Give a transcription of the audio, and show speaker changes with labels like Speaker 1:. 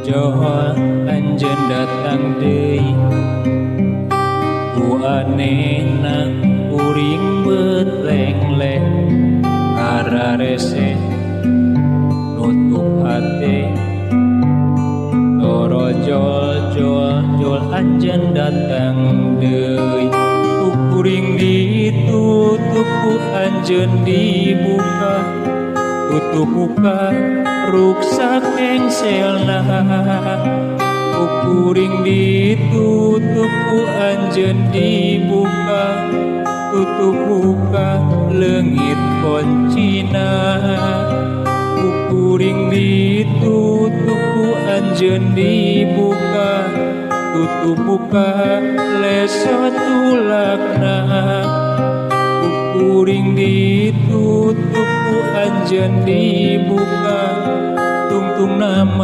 Speaker 1: Torojol anjeun datang deui, ku anehna kuring beut lengleh, kararese nutup hate. Torojol jol jol anjeun datang deui, ku kuring ditutup ku anjeun dibuka, tutup buka ruksak engselna. Ku kuring ditutup ku anjeun dibuka, tutup buka leungit kuncina. Ku kuring ditutup ku anjeun dibuka, tutup buka leso tulakna. Ku kuring ditutup ku anjeun dibuka, tungtung nama.